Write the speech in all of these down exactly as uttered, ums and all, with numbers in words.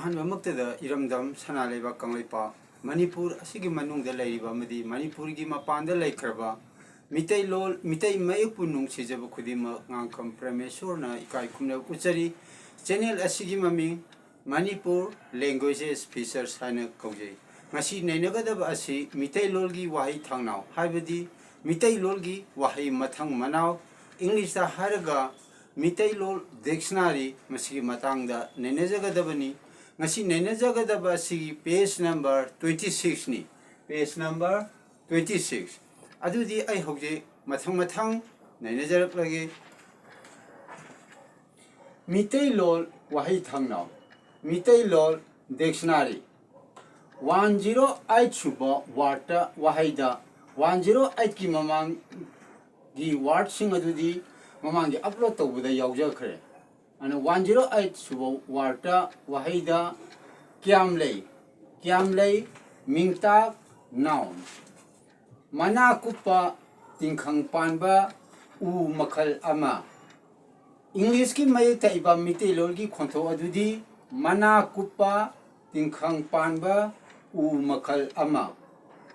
ꯑꯍꯥꯟꯕꯃꯛꯇꯗ ꯏꯔꯝꯗꯝ ꯁꯅꯥ ꯂꯩꯕꯥꯛ ꯀꯪꯂꯩꯄꯥꯛ ꯃꯅꯤꯄꯨꯔ ꯑꯁꯤꯒꯤ ꯃꯅꯨꯡꯗ ꯂꯩꯔꯤꯕ ꯑꯃꯗꯤ ꯃꯅꯤꯄꯨꯔꯒꯤ ꯃꯄꯥꯟꯗ ꯂꯩꯈ꯭ꯔꯕ ꯃꯤꯇꯩꯂꯣꯟ, ꯃꯤꯇꯩ ꯃꯌꯦꯛꯄꯨ ꯅꯨꯡꯁꯤꯖꯕ ꯈꯨꯗꯤꯡꯃꯛ ꯉꯥꯡꯈꯝ ꯄ꯭ꯔꯃꯦꯁꯣꯔꯅ ꯏꯀꯥꯏ ꯈꯨꯝꯅꯕ ꯎꯠꯆꯔꯤ꯫ ꯆꯦꯅꯦꯜ ꯑꯁꯤꯒꯤ ꯃꯃꯤꯡ ꯃꯅꯤꯄꯨꯔ ꯂꯦꯡꯒ꯭ꯋꯦꯖꯦꯁ ꯐꯤꯆꯔꯁ ꯍꯥꯏꯅ ꯀꯧꯖꯩ꯫ ꯉꯁꯤ ꯅꯩꯅꯒꯗꯕ ꯑꯁꯤ ꯃꯤꯇꯩꯂꯣꯟꯒꯤ ꯋꯥꯍꯩ ꯊꯥꯡꯅꯥꯎ, ꯍꯥꯏꯕꯗꯤ ꯃꯤꯇꯩꯂꯣꯟꯒꯤ ꯋꯥꯍꯩ ꯃꯊꯪ ꯃꯅꯥꯎ, ꯏꯪꯂꯤꯁꯇ ꯍꯥꯏꯔꯒ ꯃꯤꯇꯩꯂꯣꯟ ꯗꯤꯛꯁꯅꯥꯔꯤ, ꯃꯁꯤꯒꯤ ꯃꯇꯥꯡꯗ ꯅꯩꯅꯖꯒꯗꯕꯅꯤ꯫ ꯉꯁꯤ ꯅꯩꯅꯖꯒꯗꯕ ꯑꯁꯤꯒꯤ ꯄꯦꯖ ꯅꯝꯕꯔ ꯇ꯭ꯋꯦꯟꯇꯤ ꯁꯤꯛꯁꯅꯤ꯫ Page number twenty six. ꯑꯗꯨꯗꯤ ꯑꯩ ꯍꯧꯖꯤꯛ ꯃꯊꯪ ꯃꯊꯪ ꯅꯩꯅꯖꯔꯛꯂꯒꯦ꯫ ꯃꯤꯇꯩꯂꯣꯟ ꯋꯥꯍꯩ ꯊꯥꯡꯅꯥꯎ, Meiteilon dictionary. One zero eight ꯁꯨꯕ ꯋꯥꯔꯗꯇ, ꯋꯥꯍꯩꯗ, ꯋꯥꯟ ꯖꯤꯔꯣ ꯑꯩꯠꯀꯤ ꯃꯃꯥꯡꯒꯤ ꯋꯥꯔꯗꯁꯤꯡ ꯑꯗꯨꯗꯤ ꯃꯃꯥꯡꯒꯤ ꯑꯞꯂꯣꯗ ꯇꯧꯕꯗ ꯌꯥꯎꯖꯈ꯭ꯔꯦ꯫ ꯑꯗꯨꯅ ꯋꯥꯟ ꯖꯤꯔꯣ ꯑꯩꯠ ꯁꯨꯕ ꯋꯥꯔꯗꯇ, ꯋꯥꯍꯩꯗ ꯀꯌꯥꯝ ꯂꯩ? ꯀꯌꯥꯝ ꯂꯩ? ꯃꯤꯡꯇꯥꯛ, ꯅꯥꯎꯟ꯫ ꯃꯅꯥ ꯀꯨꯞꯄ, ꯇꯤꯡꯈꯪ ꯄꯥꯟꯕ ꯎ ꯃꯈꯜ ꯑꯃ꯫ ꯏꯪꯂꯤꯁꯀꯤ ꯃꯌꯦꯛꯇ ꯏꯕ ꯃꯤꯇꯩꯂꯣꯟꯒꯤ ꯈꯣꯟꯊꯣꯛ ꯑꯗꯨꯗꯤ ꯃꯅꯥ ꯀꯨꯞꯄ, ꯇꯤꯡꯈꯪ ꯄꯥꯟꯕ ꯎ ꯃꯈꯜ ꯑꯃ꯫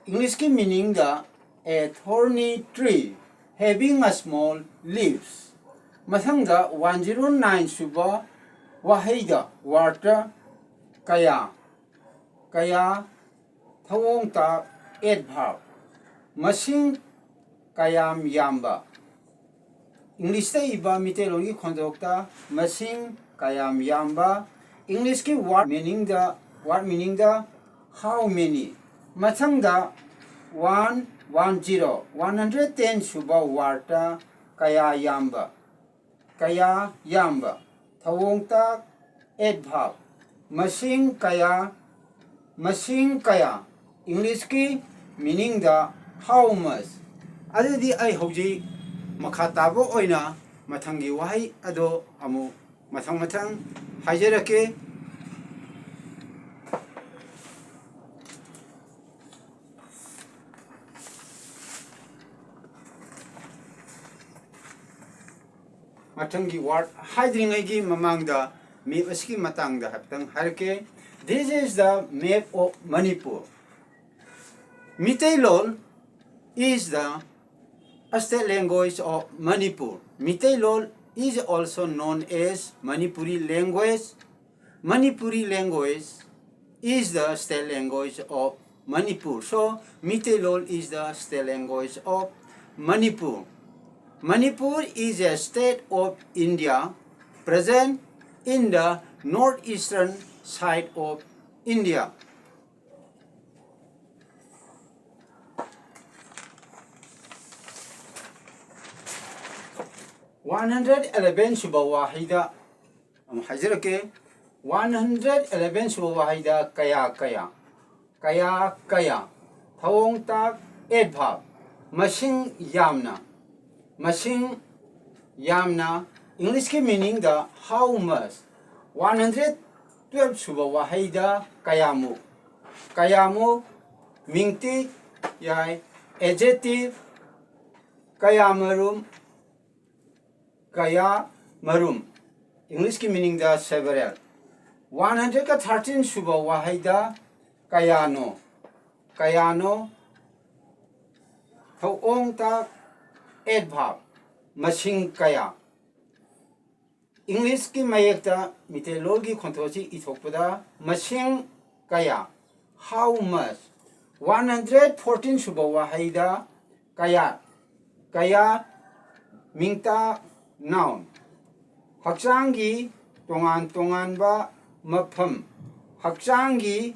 ꯏꯪꯂꯤꯁꯀꯤ ꯃꯤꯅꯤꯡꯗ a thorny tree having a small leaves꯫ ꯃꯊꯪꯗ ꯋꯥꯟ ꯖꯤꯔꯣ ꯅꯥꯏꯟ ꯁꯨꯕ ꯋꯥꯍꯩꯗ, ꯋꯥꯔꯗꯇ ꯀꯌꯥ, ꯀꯌꯥ, ꯊꯧꯑꯣꯡꯇ adverb, ꯃꯁꯤꯡ ꯀꯌꯥꯝ ꯌꯥꯝꯕ꯫ ꯏꯪꯂꯤꯁꯇ ꯏꯕ ꯃꯤꯇꯩꯂꯣꯟꯒꯤ ꯈꯣꯟꯊꯣꯛꯇ ꯃꯁꯤꯡ ꯀꯌꯥꯝ ꯌꯥꯝꯕ꯫ ꯏꯪꯂꯤꯁꯀꯤ ꯋꯥꯔꯗ ꯃꯤꯅꯤꯡꯗ, ꯋꯥꯔꯗ ꯃꯤꯅꯤꯡꯗ how many꯫ ꯃꯊꯪꯗ one one zero, one hundred ten ꯁꯨꯕ ꯋꯥꯔꯗꯇ ꯀꯌꯥ ꯌꯥꯝꯕ, ꯀꯌꯥ ꯌꯥꯝꯕ꯫ ꯊꯧꯑꯣꯡꯇ adverb, ꯃꯁꯤꯡ ꯀꯌꯥ, ꯃꯁꯤꯡ ꯀꯌꯥ꯫ ꯏꯪꯂꯤꯁꯀꯤ ꯃꯤꯅꯤꯡꯗ how much꯫ ꯑꯗꯨꯗꯤ ꯑꯩ ꯍꯧꯖꯤꯛ ꯃꯈꯥ ꯇꯥꯕ ꯑꯣꯏꯅ ꯃꯊꯪꯒꯤ ꯋꯥꯍꯩ ꯑꯗꯣ ꯑꯃꯨꯛ ꯃꯊꯪ ꯃꯊꯪ ꯍꯥꯏꯖꯔꯛꯀꯦ꯫ ꯃꯊꯪꯒꯤ ꯋꯥꯔꯗ ꯍꯥꯏꯗ꯭ꯔꯤꯉꯩꯒꯤ ꯃꯃꯥꯡꯗ ꯃꯦꯞ ꯑꯁꯤꯒꯤ ꯃꯇꯥꯡꯗ ꯍꯥꯏꯐꯦꯠꯇꯪ ꯍꯥꯏꯔꯛꯀꯦ꯫ This is the map of Manipur. Meiteilon is the state language of Manipur. Meiteilon is also known as Manipuri language. Manipuri language is the state language of Manipur. So, Meiteilol is the state language of Manipur. Manipur is a state of India present in the northeastern side of India. One hundred eleven ꯁꯨꯕ ꯋꯥꯍꯩꯗ ꯑꯃꯨꯛ ꯍꯥꯏꯖꯔꯛꯀꯦ꯫ One hundred eleven ꯁꯨꯕ ꯋꯥꯍꯩꯗ ꯀꯌꯥ ꯀꯌꯥ, ꯀꯌꯥ ꯀꯌꯥ, ꯊꯧꯑꯣꯡ ꯇꯥꯛ adverb, ꯃꯁꯤꯡ ꯌꯥꯝꯅ, ꯃꯁꯤꯡ ꯌꯥꯝꯅ, English ꯀꯤ meaning the how much꯫ One hundred twelve ꯁꯨꯕ ꯋꯥꯍꯩꯗ ꯀꯌꯥꯃꯨꯛ, ꯀꯌꯥꯃꯨꯛ, ꯃꯤꯡꯇꯤꯛ ꯌꯥꯏ, adjective, ꯀꯌꯥꯃꯔꯨꯝ, ꯀꯌꯥ ꯃꯔꯨꯝ, English ꯀꯤ meaning ꯗ several꯫ One hundred ꯀ thirteen ꯁꯨꯕ ꯋꯥꯍꯩꯗ ꯀꯌꯥꯅꯣ, ꯀꯌꯥꯅꯣ, ꯊꯧꯑꯣꯡ ꯇꯥꯛ adverb, ꯃꯁꯤꯡ ꯀꯌꯥ꯫ English ꯀꯤ ꯃꯌꯦꯛꯇ ꯃꯤꯇꯩꯂꯣꯟꯒꯤ ꯈꯣꯟꯊꯣꯛꯁꯤ ꯏꯊꯣꯛꯄꯗ ꯃꯁꯤꯡ ꯀꯌꯥ, how much꯫ One hundred fourteen ꯁꯨꯕ ꯋꯥꯍꯩꯗ ꯀꯌꯥ, ꯀꯌꯥ, ꯃꯤꯡꯇꯥꯛ noun꯫ ꯍꯛꯆꯥꯡꯒꯤ ꯇꯣꯉꯥꯟ ꯇꯣꯉꯥꯟꯕ ꯃꯐꯝ, ꯍꯛꯆꯥꯡꯒꯤ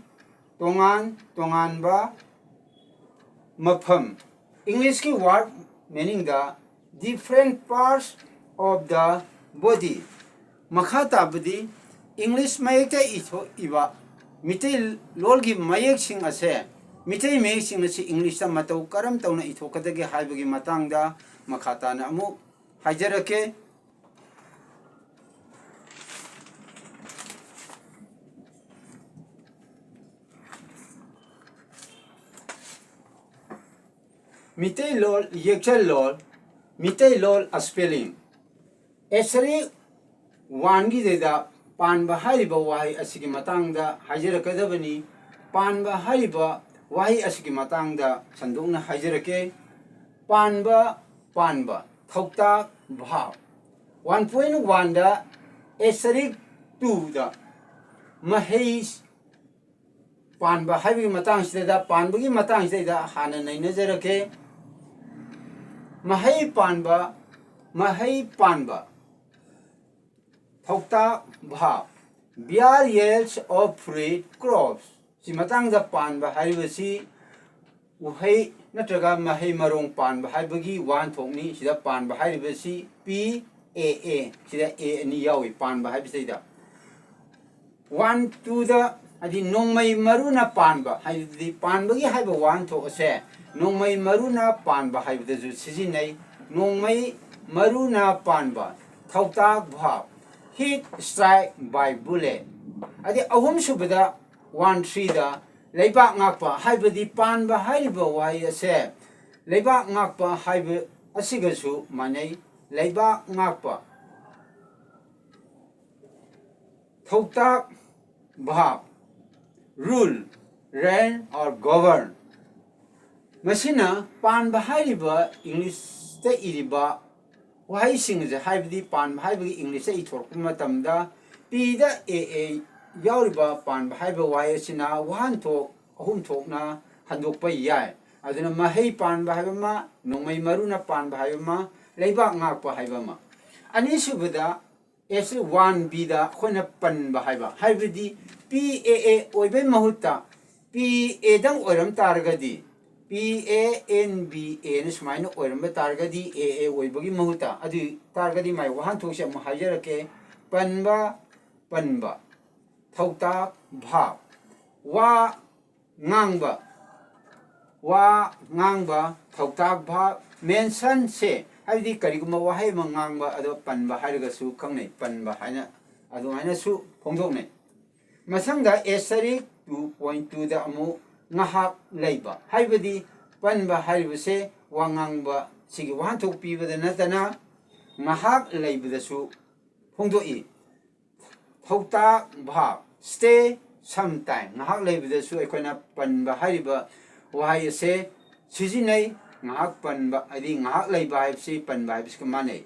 ꯇꯣꯉꯥꯟ ꯇꯣꯉꯥꯟꯕ ꯃꯐꯝ꯫ English ꯀꯤ word meaning the different parts of the body꯫ ꯃꯈꯥ ꯇꯥꯕꯗꯤ English ꯃꯌꯦꯛꯇ ꯏꯊꯣꯛꯏꯕ ꯃꯤꯇꯩꯂꯣꯜꯒꯤ ꯃꯌꯦꯛꯁꯤꯡ ꯑꯁꯦ, ꯃꯤꯇꯩ ꯃꯌꯦꯛꯁꯤꯡ ꯑꯁꯤ English ꯇ ꯃꯇꯧ ꯀꯔꯝ ꯇꯧꯅ ꯏꯊꯣꯛꯀꯗꯒꯦ ꯍꯥꯏꯕꯒꯤ ꯃꯇꯥꯡꯗ ꯃꯈꯥ ꯇꯥꯅ ꯑꯃꯨꯛ ꯍꯥꯏꯖꯔꯛꯀꯦ꯫ ꯃꯤꯇꯩꯂꯣꯜ ꯌꯦꯛꯆꯜꯂꯣꯜ, ꯃꯤꯇꯩꯂꯣꯜ spelling꯫ ꯑꯦꯁꯔꯤ ꯋꯥꯟꯒꯤꯗꯨꯗ ꯄꯥꯟꯕ ꯍꯥꯏꯔꯤꯕ ꯋꯥꯍꯩ ꯑꯁꯤꯒꯤ ꯃꯇꯥꯡꯗ ꯍꯥꯏꯖꯔꯛꯀꯗꯕꯅꯤ꯫ ꯄꯥꯟꯕ ꯍꯥꯏꯔꯤꯕ ꯋꯥꯍꯩ ꯑꯁꯤꯒꯤ ꯃꯇꯥꯡꯗ ꯁꯟꯗꯣꯛꯅ ꯍꯥꯏꯖꯔꯛꯀꯦ꯫ ꯄꯥꯟꯕ, ꯄꯥꯟꯕ, ꯊꯧꯇꯥꯛ, ꯚꯥꯕ꯫ ꯋꯥꯟ ꯄꯣꯏꯟ ꯋꯥꯟꯗ ꯑꯦꯁꯇꯔꯤꯛ ꯇꯨꯗ ꯃꯍꯩ ꯄꯥꯟꯕ ꯍꯥꯏꯕꯒꯤ ꯃꯇꯥꯡꯁꯤꯗ, ꯄꯥꯟꯕꯒꯤ ꯃꯇꯥꯡꯁꯤꯗ ꯍꯥꯟꯅ ꯅꯩꯅꯖꯔꯛꯀꯦ꯫ ꯃꯍꯩ ꯄꯥꯟꯕ, ꯃꯍꯩ ꯄꯥꯟꯕ, ꯊꯧꯇꯥꯛ, ꯚꯥꯕ꯫ Various of fruit crops꯫ ꯁꯤ ꯃꯇꯥꯡꯗ ꯄꯥꯟꯕ ꯍꯥꯏꯔꯤꯕꯁꯤ ꯎꯍꯩ ꯅꯠꯇ꯭ꯔꯒ ꯃꯍꯩ ꯃꯔꯣꯡ ꯄꯥꯟꯕ ꯍꯥꯏꯕꯒꯤ ꯋꯥꯍꯟꯊꯣꯛꯅꯤ꯫ ꯁꯤꯗ ꯄꯥꯟꯕ ꯍꯥꯏꯔꯤꯕꯁꯤ ꯄꯤ ꯑꯦ ꯑꯦ, ꯁꯤꯗ ꯑꯦ ꯑꯅꯤ ꯌꯥꯎꯏ ꯄꯥꯟꯕ ꯍꯥꯏꯕꯁꯤꯗꯩꯗ꯫ ꯋꯥꯟ ꯇꯨꯗ, ꯍꯥꯏꯗꯤ ꯅꯣꯡꯃꯩ ꯃꯔꯨꯅ ꯄꯥꯟꯕ, ꯍꯥꯏꯕꯗꯤ ꯄꯥꯟꯕꯒꯤ ꯍꯥꯏꯕ ꯋꯥꯍꯟꯊꯣꯛ ꯑꯁꯦ ꯅꯣꯡꯃꯩ ꯃꯔꯨꯅ ꯄꯥꯟꯕ ꯍꯥꯏꯕꯗꯁꯨ ꯁꯤꯖꯤꯟꯅꯩ꯫ ꯅꯣꯡꯃꯩ ꯃꯔꯨꯅ ꯄꯥꯟꯕ, ꯊꯧꯇꯥꯛ, ꯚꯥꯕ, heat strike by bullet꯫ ꯑꯗꯩ ꯑꯍꯨꯝꯁꯨꯕꯗ, ꯋꯥꯟ ꯊ꯭ꯔꯤꯗ, ꯂꯩꯕꯥꯛ ꯉꯥꯛꯄ, ꯍꯥꯏꯕꯗꯤ ꯄꯥꯟꯕ ꯍꯥꯏꯔꯤꯕ ꯋꯥꯍꯩ ꯑꯁꯦ ꯂꯩꯕꯥꯛ ꯉꯥꯛꯄ ꯍꯥꯏꯕ ꯑꯁꯤꯒꯁꯨ ꯃꯥꯟꯅꯩ꯫ ꯂꯩꯕꯥꯛ ꯉꯥꯛꯄ, ꯊꯧꯇꯥꯛ, ꯚꯥꯕ, rule, reign or govern꯫ ꯃꯁꯤꯅ ꯄꯥꯟꯕ ꯍꯥꯏꯔꯤꯕ ꯏꯪꯂꯤꯁꯇ ꯏꯔꯤꯕ ꯋꯥꯍꯩꯁꯤꯡ ꯑꯁꯦ, ꯍꯥꯏꯕꯗꯤ ꯄꯥꯟꯕ ꯍꯥꯏꯕꯒꯤ ꯏꯪꯂꯤꯁꯇ ꯏꯊꯣꯔꯛꯄ ꯃꯇꯝꯗ ꯄꯤꯗ ꯑꯦ ꯑꯦ ꯌꯥꯎꯔꯤꯕ ꯄꯥꯟꯕ ꯍꯥꯏꯕ ꯋꯥꯍꯩ ꯑꯁꯤꯅ ꯋꯥꯍꯟꯊꯣꯛ ꯑꯍꯨꯝ ꯊꯣꯛꯅ ꯍꯟꯗꯣꯛꯄ ꯌꯥꯏ꯫ ꯑꯗꯨꯅ ꯃꯍꯩ ꯄꯥꯟꯕ ꯍꯥꯏꯕ ꯑꯃ, ꯅꯣꯡꯃꯩ ꯃꯔꯨꯅ ꯄꯥꯟꯕ ꯍꯥꯏꯕ ꯑꯃ, ꯂꯩꯕꯥꯛ ꯉꯥꯛꯄ ꯍꯥꯏꯕ ꯑꯃ꯫ ꯑꯅꯤꯁꯨꯕꯗ, ꯑꯦꯁ ꯋꯥꯟ ꯕꯤꯗ ꯑꯩꯈꯣꯏꯅ ꯄꯟꯕ ꯍꯥꯏꯕ, ꯍꯥꯏꯕꯗꯤ ꯄꯤ ꯑꯦ ꯑꯦ ꯑꯣꯏꯕꯩ ꯃꯍꯨꯠꯇ ꯄꯤ ꯑꯦꯗꯪ ꯑꯣꯏꯔꯝ ꯇꯥꯔꯒꯗꯤ, ꯄꯤ ꯑꯦ ꯑꯦꯟ ꯕꯤ ꯑꯦꯅ ꯁꯨꯃꯥꯏꯅ ꯑꯣꯏꯔꯝꯕ ꯇꯥꯔꯒꯗꯤ, ꯑꯦ ꯑꯦ ꯑꯣꯏꯕꯒꯤ ꯃꯍꯨꯠꯇ, ꯑꯗꯨ ꯇꯥꯔꯒꯗꯤ ꯃꯥꯏ ꯋꯥꯍꯟꯊꯣꯛꯁꯦ ꯑꯃꯨꯛ ꯍꯥꯏꯖꯔꯛꯀꯦ꯫ ꯄꯟꯕ, ꯄꯟꯕ, ꯊꯧꯇꯥꯛ, ꯚꯥꯕ꯫ ꯋꯥ ꯉꯥꯡꯕ, ꯋꯥ ꯉꯥꯡꯕ, ꯊꯧꯇꯥꯛ, ꯚꯥꯕ꯫ ꯃꯦꯟꯁꯟꯁꯦ, ꯍꯥꯏꯕꯗꯤ ꯀꯔꯤꯒꯨꯝꯕ ꯋꯥꯍꯩ ꯑꯃ ꯉꯥꯡꯕ ꯑꯗꯣ ꯄꯟꯕ ꯍꯥꯏꯔꯒꯁꯨ ꯈꯪꯅꯩ, ꯄꯟꯕ ꯍꯥꯏꯅ ꯑꯗꯨꯃꯥꯏꯅꯁꯨ ꯐꯣꯡꯗꯣꯛꯅꯩ꯫ ꯃꯊꯪꯗ ꯑꯦꯁꯇꯔꯤꯛ ꯇꯨ ꯄꯣꯏꯟ ꯇꯨꯗ ꯑꯃꯨꯛ ꯉꯥꯏꯍꯥꯛ ꯂꯩꯕ, ꯍꯥꯏꯕꯗꯤ ꯄꯟꯕ ꯍꯥꯏꯔꯤꯕꯁꯦ ꯋꯥ ꯉꯥꯡꯕ ꯁꯤꯒꯤ ꯋꯥꯍꯟꯊꯣꯛ ꯄꯤꯕꯗ ꯅꯠꯇꯅ ꯉꯥꯏꯍꯥꯛ ꯂꯩꯕꯗꯁꯨ ꯐꯣꯡꯗꯣꯛꯏ꯫ ꯊꯧꯇꯥꯛ verb, stay some time, ꯉꯥꯏꯍꯥꯛ ꯂꯩꯕꯗꯁꯨ ꯑꯩꯈꯣꯏꯅ ꯄꯟꯕ ꯍꯥꯏꯔꯤꯕ ꯋꯥꯍꯩ ꯑꯁꯦ ꯁꯤꯖꯤꯟꯅꯩ꯫ ꯉꯥꯏꯍꯥꯛ ꯄꯟꯕ ꯍꯥꯏꯗꯤ ꯉꯥꯏꯍꯥꯛ ꯂꯩꯕ ꯍꯥꯏꯕꯁꯤ ꯄꯟꯕ ꯍꯥꯏꯕꯁꯤꯒ ꯃꯥꯟꯅꯩ꯫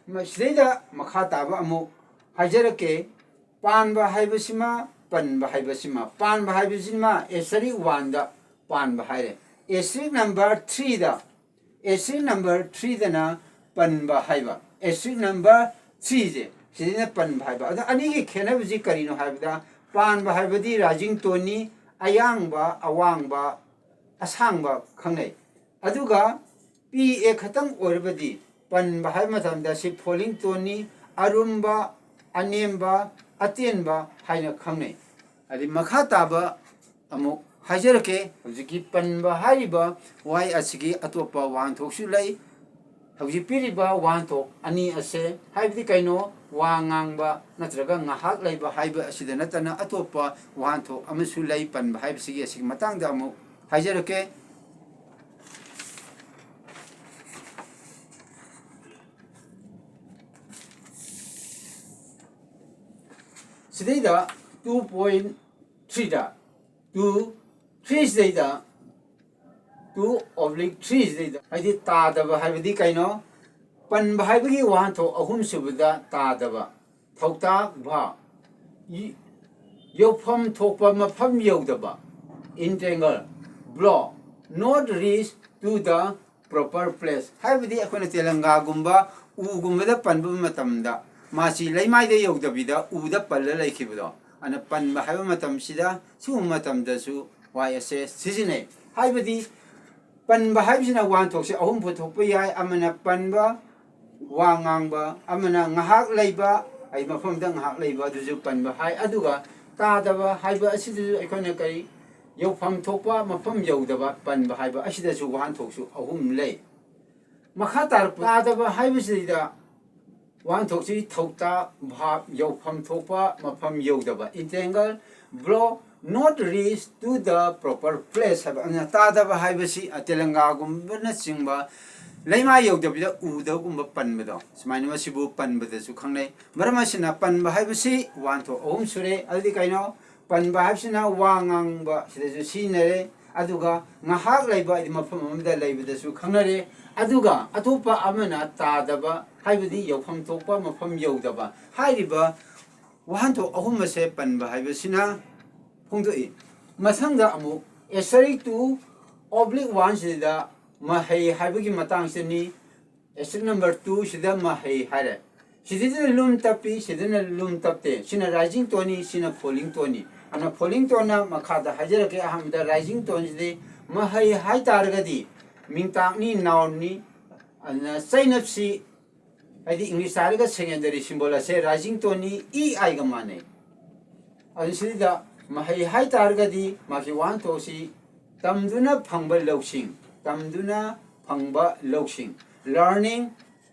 ꯃ-, ꯁꯤꯗꯩꯗ ꯃꯈꯥ ꯇꯥꯕ ꯑꯃꯨꯛ ꯍꯥꯏꯖꯔꯛꯀꯦ꯫ ꯄꯥꯟꯕ ꯍꯥꯏꯕꯁꯤꯃ, ꯄꯟꯕ ꯍꯥꯏꯕꯁꯤꯃ, ꯄꯥꯟꯕ ꯍꯥꯏꯕꯁꯤꯃ ꯑꯦꯁꯇꯔꯤꯛ ꯋꯥꯟꯗ ꯄꯥꯟꯕ ꯍꯥꯏꯔꯦ꯫ ꯑꯦꯁꯇꯔꯤꯛ ꯅꯝꯕꯔ ꯊ꯭ꯔꯤꯗ, ꯑꯦꯁꯇꯔꯤꯛ ꯅꯝꯕꯔ ꯊ꯭ꯔꯤꯗꯅ ꯄꯟꯕ ꯍꯥꯏꯕ꯫ ꯑꯦꯁꯇꯔꯤꯛ ꯅꯝꯕꯔ ꯊ꯭ꯔꯤꯁꯦ ꯁꯤꯗꯅ ꯄꯟꯕ ꯍꯥꯏꯕ꯫ ꯑꯗꯣ ꯑꯅꯤꯒꯤ ꯈꯦꯠꯅꯕꯁꯤ ꯀꯔꯤꯅꯣ ꯍꯥꯏꯕꯗ, ꯄꯥꯟꯕ ꯍꯥꯏꯕꯗꯤ ꯔꯥꯏꯖꯤꯡ ꯇꯣꯟꯅꯤ, ꯑꯌꯥꯡꯕ, ꯑꯋꯥꯡꯕ, ꯑꯁꯥꯡꯕ ꯈꯪꯅꯩ꯫ ꯑꯗꯨꯒ ꯄꯤ ꯑꯦ ꯈꯛꯇꯪ ꯑꯣꯏꯔꯕꯗꯤ ꯄꯟꯕ ꯍꯥꯏꯕ ꯃꯇꯝꯗ ꯁꯤ ꯐꯣꯂꯤꯡ ꯇꯣꯟꯅꯤ, ꯑꯔꯨꯝꯕ, ꯑꯅꯦꯝꯕ, ꯑꯇꯦꯟꯕ ꯍꯥꯏꯅ ꯈꯪꯅꯩ꯫ ꯑꯗꯩ ꯃꯈꯥ ꯇꯥꯕ ꯑꯃꯨꯛ ꯍꯥꯏꯖꯔꯛꯀꯦ꯫ ꯍꯧꯖꯤꯛꯀꯤ ꯄꯟꯕ ꯍꯥꯏꯔꯤꯕ ꯋꯥꯍꯩ ꯑꯁꯤꯒꯤ ꯑꯇꯣꯞꯄ ꯋꯥꯍꯟꯊꯣꯛꯁꯨ ꯂꯩ꯫ ꯍꯧꯖꯤꯛ ꯄꯤꯔꯤꯕ ꯋꯥꯍꯟꯊꯣꯛ ꯑꯅꯤ ꯑꯁꯦ ꯍꯥꯏꯕꯗꯤ ꯀꯩꯅꯣ? ꯋꯥ ꯉꯥꯡꯕ ꯅꯠꯇ꯭ꯔꯒ ꯉꯥꯏꯍꯥꯛ ꯂꯩꯕ ꯍꯥꯏꯕ ꯑꯁꯤꯗ ꯅꯠꯇꯅ ꯑꯇꯣꯞꯄ ꯋꯥꯍꯟꯊꯣꯛ ꯑꯃꯁꯨ ꯂꯩ꯫ ꯄꯟꯕ ꯍꯥꯏꯕꯁꯤꯒꯤ ꯑꯁꯤꯒꯤ ꯃꯇꯥꯡꯗ ꯑꯃꯨꯛ ꯍꯥꯏꯖꯔꯛꯀꯦ꯫ ꯁꯤꯗꯩꯗ two point threeꯗ, two, three ꯁꯤꯗꯩꯗ, two oblique three ꯁꯤꯗꯩꯗ, ꯍꯥꯏꯗꯤ ꯇꯥꯗꯕ ꯍꯥꯏꯕꯗꯤ ꯀꯩꯅꯣ? ꯄꯟꯕ ꯍꯥꯏꯕꯒꯤ ꯋꯥꯍꯟꯊꯣꯛ ꯑꯍꯨꯝꯁꯨꯕꯗ ꯇꯥꯗꯕ꯫ ꯊꯧꯇꯥꯛ verb, ꯌ-, ꯌꯧꯐꯝ ꯊꯣꯛꯄ ꯃꯐꯝ ꯌꯧꯗꯕ꯫ Entangle, block, not reach to the proper place꯫ ꯍꯥꯏꯕꯗꯤ ꯑꯩꯈꯣꯏꯅ ꯇꯦꯂꯪꯒꯥꯒꯨꯝꯕ ꯎꯒꯨꯝꯕꯗ ꯄꯟꯕ ꯃꯇꯝꯗ ꯃꯥꯁꯤ ꯂꯩꯃꯥꯏꯗ ꯌꯧꯗꯕꯤꯗ ꯎꯗ ꯄꯜꯂ ꯂꯩꯈꯤꯕꯗꯣ, ꯑꯗꯨꯅ ꯄꯟꯕ ꯍꯥꯏꯕ ꯃꯇꯝꯁꯤꯗ ꯁꯤꯒꯨꯝꯕ ꯃꯇꯝꯗꯁꯨ ꯋꯥꯍꯩ ꯑꯁꯦ ꯁꯤꯖꯤꯟꯅꯩ꯫ ꯍꯥꯏꯕꯗꯤ ꯄꯟꯕ ꯍꯥꯏꯕꯁꯤꯅ ꯋꯥꯍꯟꯊꯣꯛꯁꯦ ꯑꯍꯨꯝ ꯄꯨꯊꯣꯛꯄ ꯌꯥꯏ꯫ ꯑꯃꯅ ꯄꯟꯕ, ꯋꯥ ꯉꯥꯡꯕ, ꯑꯃꯅ ꯉꯥꯏꯍꯥꯛ ꯂꯩꯕ, ꯑꯩ ꯃꯐꯝꯗ ꯉꯥꯏꯍꯥꯛ ꯂꯩꯕ, ꯑꯗꯨꯁꯨ ꯄꯟꯕ ꯍꯥꯏ꯫ ꯑꯗꯨꯒ ꯇꯥꯗꯕ ꯍꯥꯏꯕ ꯑꯁꯤꯗꯁꯨ ꯑꯩꯈꯣꯏꯅ ꯀꯔꯤ, ꯌꯧꯐꯝ ꯊꯣꯛꯄ ꯃꯐꯝ ꯌꯧꯗꯕ ꯄꯟꯕ ꯍꯥꯏꯕ ꯑꯁꯤꯗꯁꯨ ꯋꯥꯍꯟꯊꯣꯛꯁꯨ ꯑꯍꯨꯝ ꯂꯩ꯫ ꯃꯈꯥ ꯇꯥꯔꯛꯄ ꯇꯥꯗꯕ ꯍꯥꯏꯕꯁꯤꯗ ꯋꯥꯍꯟꯊꯣꯛꯁꯤ ꯊꯧꯇꯥꯛ verb, ꯌꯧꯐꯝ ꯊꯣꯛꯄ ꯃꯐꯝ ꯌꯧꯗꯕ꯫ Entangle, block, not reach to the proper place ꯍꯥꯏꯕ꯫ ꯑꯗꯨꯅ ꯇꯥꯗꯕ ꯍꯥꯏꯕꯁꯤ, ꯑ, ꯇꯦꯂꯪꯒꯥꯒꯨꯝꯕꯅꯆꯤꯡꯕ ꯂꯩꯃꯥꯏ ꯌꯧꯗꯕꯤꯗ ꯎꯗꯒꯨꯝꯕ ꯄꯟꯕꯗꯣ, ꯁꯨꯃꯥꯏꯅ ꯃꯁꯤꯕꯨ ꯄꯟꯕꯗꯁꯨ ꯈꯪꯅꯩ꯫ ꯃꯔꯝ ꯑꯁꯤꯅ ꯄꯟꯕ ꯍꯥꯏꯕꯁꯤ ꯋꯥꯍꯟꯊꯣꯛ ꯑꯍꯨꯝ ꯁꯨꯔꯦ꯫ ꯑꯗꯨꯗꯤ ꯀꯩꯅꯣ? ꯄꯟꯕ ꯍꯥꯏꯕꯁꯤꯅ ꯋꯥ ꯉꯥꯡꯕ ꯁꯤꯗꯁꯨ ꯁꯤꯖꯤꯟꯅꯔꯦ, ꯑꯗꯨꯒ ꯉꯥꯏꯍꯥꯛ ꯂꯩꯕ ꯍꯥꯏꯗꯤ ꯃꯐꯝ ꯑꯃꯗ ꯂꯩꯕꯗꯁꯨ ꯈꯪꯅꯔꯦ, ꯑꯗꯨꯒ ꯑꯇꯣꯞꯄ ꯑꯃꯅ ꯇꯥꯗꯕ ꯍꯥꯏꯕꯗꯤ ꯌꯧꯐꯝ ꯊꯣꯛꯄ ꯃꯐꯝ ꯌꯧꯗꯕ꯫ ꯍꯥꯏꯔꯤꯕ ꯋꯥꯍꯟꯊꯣꯛ ꯑꯍꯨꯝ ꯑꯁꯦ ꯄꯟꯕ ꯍꯥꯏꯕꯁꯤꯅ ꯐꯣꯡꯗꯣꯛꯏ꯫ ꯃꯊꯪꯗ ꯑꯃꯨꯛ asterisk two oblique one ꯁꯤꯗ ꯃꯍꯩ ꯍꯥꯏꯕꯒꯤ ꯃꯇꯥꯡꯁꯤꯅꯤ꯫ Asterisk number two ꯁꯤꯗ ꯃꯍꯩ ꯍꯥꯏꯔꯦ꯫ ꯁꯤꯗꯩꯁꯤꯗ ꯂꯨꯝ ꯇꯞꯄꯤ, ꯁꯤꯗꯅ ꯂꯨꯝ ꯇꯞꯇꯦ꯫ ꯁꯤꯅ rising tone ꯅꯤ, ꯁꯤꯅ falling tone ꯅꯤ꯫ ꯑꯗꯨꯅ falling tone ꯅ ꯃꯈꯥꯗ ꯍꯥꯏꯖꯔꯛꯀꯦ꯫ ꯑꯍꯥꯟꯕꯗ rising tone ꯁꯤꯗꯤ ꯃꯍꯩ ꯍꯥꯏ ꯇꯥꯔꯒꯗꯤ ꯃꯤꯡꯇꯥꯛꯅꯤ, noun ꯅꯤ꯫ ꯑꯗꯨꯅ ꯆꯩꯅꯞꯁꯤ ꯍꯥꯏꯗꯤ English ꯍꯥꯏꯔꯒ secondary symbol ꯑꯁꯦ rising tone ꯅꯤ, E I ꯒ ꯃꯥꯟꯅꯩ꯫ ꯑꯗꯨ ꯁꯤꯗ ꯃꯍꯩ ꯍꯥꯏ ꯇꯥꯔꯒꯗꯤ ꯃꯥꯒꯤ ꯋꯥꯍꯟꯊꯣꯛꯁꯤ ꯇꯝꯗꯨꯅ ꯐꯪꯕ ꯂꯧꯁꯤꯡ, ꯇꯝꯗꯨꯅ ꯐꯪꯕ ꯂꯧꯁꯤꯡ, learning,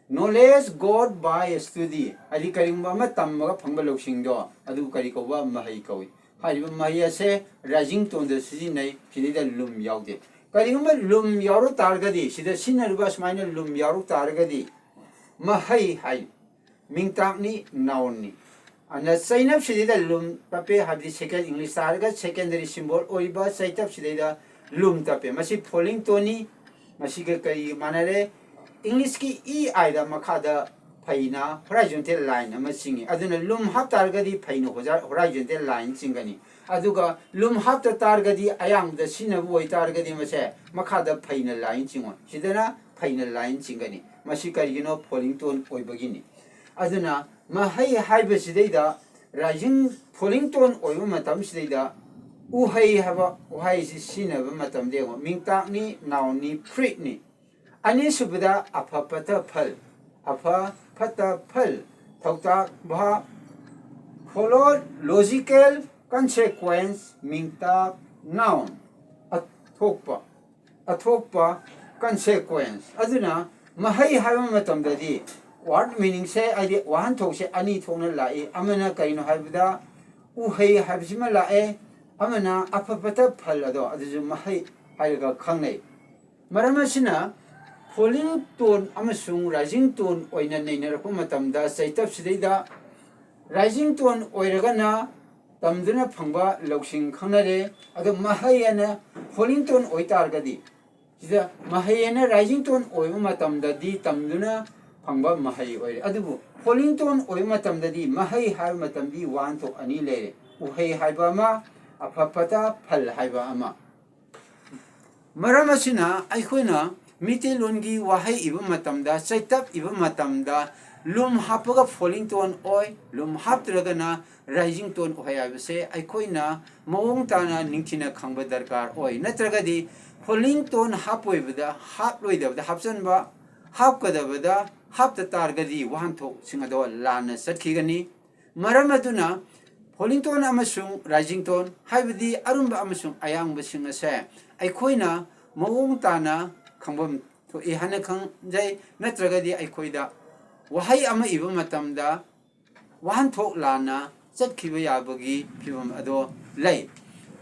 knowledge got by study, ꯍꯥꯏꯗꯤ ꯀꯔꯤꯒꯨꯝꯕ ꯑꯃ ꯇꯝꯃꯒ ꯐꯪꯕ ꯂꯧꯁꯤꯡꯗꯣ ꯑꯗꯨ ꯀꯔꯤ ꯀꯧꯕ? ꯃꯍꯩ ꯀꯧꯏ꯫ ꯍꯥꯏꯔꯤꯕ ꯃꯍꯩ ꯑꯁꯦ rising tone ꯗ ꯁꯤꯖꯤꯟꯅꯩ, ꯁꯤꯗꯩꯗ ꯂꯨꯝ ꯌꯥꯎꯗꯦ꯫ ꯀꯔꯤꯒꯨꯝꯕ ꯂꯨꯝ ꯌꯥꯎꯔꯛ ꯇꯥꯔꯒꯗꯤ, ꯁꯤꯗ ꯁꯤꯖꯤꯟꯅꯔꯤꯕ ꯑꯁꯨꯃꯥꯏꯅ ꯂꯨꯝ ꯌꯥꯎꯔꯛ ꯇꯥꯔꯒꯗꯤ ꯃꯍꯩ ꯍꯥꯏ, ꯃꯤꯡꯇꯥꯛꯅꯤ, noun ꯅꯤ꯫ ꯑꯗꯨꯅ ꯆꯩꯅꯞꯁꯤꯗꯩꯗ ꯂꯨꯝ ꯇꯞꯄꯦ ꯍꯥꯏꯕꯗꯤ second, English ꯇꯥꯔꯒ secondary symbol ꯑꯣꯏꯔꯤꯕ ꯆꯩꯇꯞꯁꯤꯗꯩꯗ ꯂꯨꯝ ꯇꯞꯄꯦ꯫ ꯃꯁꯤ falling tone ꯅꯤ꯫ ꯃꯁꯤꯒ ꯀꯔꯤ ꯃꯥꯟꯅꯔꯦ? English ꯀꯤ E I ꯗ ꯃꯈꯥꯗ ꯐꯩꯅ horizontal line ꯑꯃ ꯆꯤꯡꯏ꯫ ꯑꯗꯨꯅ ꯂꯨꯝ ꯍꯥꯞ ꯇꯥꯔꯒꯗꯤ ꯐꯩꯅ horizontal line ꯆꯤꯡꯒꯅꯤ꯫ ꯑꯗꯨꯒ ꯂꯨꯝ ꯍꯥꯞꯇ ꯇꯥꯔꯒꯗꯤ, ꯑꯌꯥꯝꯕꯗ ꯁꯤꯖꯤꯟꯅꯕ ꯑꯣꯏꯇꯥꯔꯒꯗꯤ ꯃꯁꯦ ꯃꯈꯥꯗ ꯐꯩꯅ line ꯆꯤꯡꯉꯣꯏ꯫ ꯁꯤꯗꯅ ꯐꯩꯅ line ꯆꯤꯡꯒꯅꯤ꯫ ꯃꯁꯤ ꯀꯔꯤꯒꯤꯅꯣ? Falling tone ꯑꯣꯏꯕꯒꯤꯅꯤ꯫ ꯑꯗꯨꯅ ꯃꯍꯩ ꯍꯥꯏꯕꯁꯤꯗꯩꯗ rising, falling tone ꯑꯣꯏꯕ ꯃꯇꯝꯁꯤꯗꯩꯗ ꯎꯍꯩ ꯍꯥꯏꯕ ꯋꯥꯍꯩꯁꯤ ꯁꯤꯖꯤꯟꯅꯕ ꯃꯇꯝꯗ ꯌꯦꯡꯉꯣ, ꯃꯤꯡꯇꯥꯛꯅꯤ, noun ꯅꯤ, fruit ꯅꯤ꯫ ꯑꯅꯤꯁꯨꯕꯗ ꯑꯐ ꯐꯠꯇ ꯐꯜ, ꯑꯐ ꯐꯠꯇ ꯐꯜ, ꯊꯧꯇꯥꯛ verb, follow logical consequence, ꯃꯤꯡꯇꯥꯛ noun, ꯑꯊꯣꯛꯄ, ꯑꯊꯣꯛꯄ consequence꯫ ꯑꯗꯨꯅ ꯃꯍꯩ ꯍꯥꯏꯕ ꯃꯇꯝꯗꯗꯤ word meaning ꯁꯦ, ꯍꯥꯏꯗꯤ ꯋꯥꯍꯟꯊꯣꯛꯁꯦ ꯑꯅꯤ ꯊꯣꯛꯅ ꯂꯥꯛꯏ꯫ ꯑꯃꯅ ꯀꯔꯤꯅꯣ ꯍꯥꯏꯕꯗ ꯎꯍꯩ ꯍꯥꯏꯕꯁꯤꯃ ꯂꯥꯛꯑꯦ, ꯑꯃꯅ ꯑꯐ ꯐꯠꯇ ꯐꯜ ꯑꯗꯣ ꯑꯗꯨꯁꯨ ꯃꯍꯩ ꯍꯥꯏꯔꯒ ꯈꯪꯅꯩ꯫ ꯃꯔꯝ ꯑꯁꯤꯅ Falling tone ꯑꯃꯁꯨꯡ rising tone ꯑꯣꯏꯅ ꯅꯩꯅꯔꯛꯄ ꯃꯇꯝꯗ ꯆꯩꯇꯞꯁꯤꯗꯩꯗ rising tone ꯑꯣꯏꯔꯒꯅ ꯇꯝꯗꯨꯅ ꯐꯪꯕ ꯂꯧꯁꯤꯡ ꯈꯪꯅꯔꯦ꯫ ꯑꯗꯣ ꯃꯍꯩ ꯑꯅ falling tone ꯑꯣꯏꯇꯥꯔꯒꯗꯤ, ꯁꯤꯗ ꯃꯍꯩ ꯑꯅ rising tone ꯑꯣꯏꯕ ꯃꯇꯝꯗꯗꯤ ꯇꯝꯗꯨꯅ ꯐꯪꯕ ꯃꯍꯩ ꯑꯣꯏꯔꯦ꯫ ꯑꯗꯨꯕꯨ falling tone ꯑꯣꯏꯕ ꯃꯇꯝꯗꯗꯤ ꯃꯍꯩ ꯍꯥꯏꯕ ꯃꯇꯝꯗꯤ ꯋꯥꯍꯟꯊꯣꯛ ꯑꯅꯤ ꯂꯩꯔꯦ, ꯎꯍꯩ ꯍꯥꯏꯕ ꯑꯃ, ꯑꯐ ꯐꯠꯇ ꯐꯜ ꯍꯥꯏꯕ ꯑꯃ꯫ ꯃꯔꯝ ꯑꯁꯤꯅ ꯑꯩꯈꯣꯏꯅ ꯃꯤꯇꯩꯂꯣꯟꯒꯤ ꯋꯥꯍꯩ ꯏꯕ ꯃꯇꯝꯗ, ꯆꯩꯇꯞ ꯏꯕ ꯃꯇꯝꯗ ꯂꯨꯝ ꯍꯥꯞꯄꯒ falling tone ꯑꯣꯏ, ꯂꯨꯝ ꯍꯥꯞꯇ꯭ꯔꯒꯅ rising tone ꯑꯣꯏ ꯍꯥꯏꯕꯁꯦ ꯑꯩꯈꯣꯏꯅ ꯃꯑꯣꯡ ꯇꯥꯅ ꯅꯤꯡꯊꯤꯅ ꯈꯪꯕ ꯗꯔꯀꯥꯔ ꯑꯣꯏ꯫ ꯅꯠꯇ꯭ꯔꯒꯗꯤ falling tone ꯍꯥꯞꯄꯣꯏꯕꯗ, ꯍꯥꯞꯂꯣꯏꯗꯕꯗ ꯍꯥꯞꯆꯟꯕ, ꯍꯥꯞꯀꯗꯕꯗ ꯍꯥꯞꯇ ꯇꯥꯔꯒꯗꯤ ꯋꯥꯍꯟꯊꯣꯛꯁꯤꯡ ꯑꯗꯣ ꯂꯥꯟꯅ ꯆꯠꯈꯤꯒꯅꯤ꯫ ꯃꯔꯝ ꯑꯗꯨꯅ falling tone ꯑꯃꯁꯨꯡ rising tone, ꯍꯥꯏꯕꯗꯤ ꯑꯔꯨꯝꯕ ꯑꯃꯁꯨꯡ ꯑꯌꯥꯡꯕꯁꯤꯡ ꯑꯁꯦ ꯑꯩꯈꯣꯏꯅ ꯃꯑꯣꯡ ꯇꯥꯅ ꯈꯪꯐꯝ ꯊꯣꯛꯏ ꯍꯥꯏꯅ ꯈꯪꯖꯩ꯫ ꯅꯠꯇ꯭ꯔꯒꯗꯤ ꯑꯩꯈꯣꯏꯗ ꯋꯥꯍꯩ ꯑꯃ ꯏꯕ ꯃꯇꯝꯗ ꯋꯥꯍꯟꯊꯣꯛ ꯂꯥꯟꯅ ꯆꯠꯈꯤꯕ ꯌꯥꯕꯒꯤ ꯐꯤꯕꯝ ꯑꯗꯣ ꯂꯩ꯫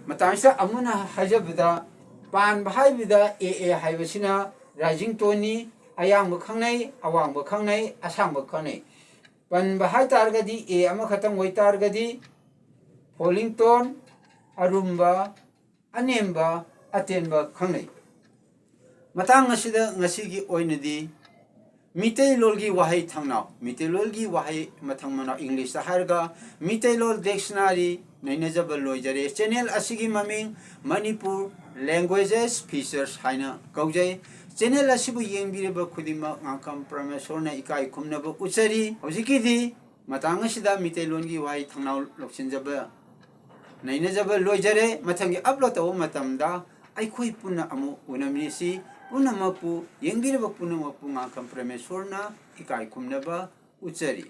ꯃꯇꯥꯡꯁꯤꯗ ꯑꯃꯨꯛꯅ ꯍꯥꯏꯖꯕꯗ, ꯄꯥꯟꯕ ꯍꯥꯏꯕꯗ ꯑꯦ ꯑꯦ ꯍꯥꯏꯕꯁꯤꯅ rising toneꯅꯤ, ꯑꯌꯥꯡꯕ ꯈꯪꯅꯩ, ꯑꯋꯥꯡꯕ ꯈꯪꯅꯩ, ꯑꯁꯥꯡꯕ ꯈꯪꯅꯩ꯫ ꯄꯟꯕ ꯍꯥꯏ ꯇꯥꯔꯒꯗꯤ ꯑꯦ ꯑꯃꯈꯛꯇꯪ ꯑꯣꯏ ꯇꯥꯔꯒꯗꯤ falling tone, ꯑꯔꯨꯝꯕ, ꯑꯅꯦꯝꯕ, ꯑꯇꯦꯟꯕ ꯈꯪꯅꯩ꯫ ꯃꯇꯥꯡ ꯑꯁꯤꯗ ꯉꯁꯤꯒꯤ ꯑꯣꯏꯅꯗꯤ ꯃꯤꯇꯩꯂꯣꯜꯒꯤ ꯋꯥꯍꯩ ꯊꯧꯅꯥꯎ, ꯃꯤꯇꯩꯂꯣꯜꯒꯤ ꯋꯥꯍꯩ ꯃꯊꯪ ꯃꯅꯥꯎ, ꯏꯪꯂꯤꯁꯇ ꯍꯥꯏꯔꯒ ꯃꯤꯇꯩꯂꯣꯜ dictionary ꯅꯩꯅꯖꯕ ꯂꯣꯏꯖꯔꯦ꯫ Channel ꯑꯁꯤꯒꯤ ꯃꯃꯤꯡ ꯃꯅꯤꯄꯨꯔ Languages Features ꯍꯥꯏꯅ ꯀꯧꯖꯩ꯫ Channel ꯑꯁꯤꯕꯨ ꯌꯦꯡꯕꯤꯔꯤꯕ ꯈꯨꯗꯤꯡꯃꯛ ꯉꯥꯡꯈꯝ ꯄ꯭ꯔꯃꯦꯁꯣꯔꯅ ꯏꯀꯥꯏ ꯈꯨꯝꯅꯕ ꯎꯠꯆꯔꯤ꯫ ꯍꯧꯖꯤꯛꯀꯤꯗꯤ ꯃꯇꯥꯡ ꯑꯁꯤꯗ ꯃꯤꯇꯩꯂꯣꯟꯒꯤ ꯋꯥꯍꯩ ꯊꯧꯅꯥꯎ ꯂꯧꯁꯤꯟꯖꯕ, ꯅꯩꯅꯖꯕ ꯂꯣꯏꯖꯔꯦ꯫ ꯃꯊꯪꯒꯤ upload ꯇꯧꯕ ꯃꯇꯝꯗ ꯑꯩꯈꯣꯏ ꯄꯨꯟꯅ ꯑꯃꯨꯛ ꯎꯅꯃꯤꯟꯅꯁꯤ꯫ ꯄꯨꯝꯅꯃꯛꯄꯨ, ꯌꯦꯡꯕꯤꯔꯤꯕ ꯄꯨꯝꯅꯃꯛꯄꯨ ꯉꯥꯡꯈꯝ ꯄ꯭ꯔꯃꯦꯁꯣꯔꯅ ꯏꯀꯥꯏ ꯈꯨꯝꯅꯕ ꯎꯠꯆꯔꯤ꯫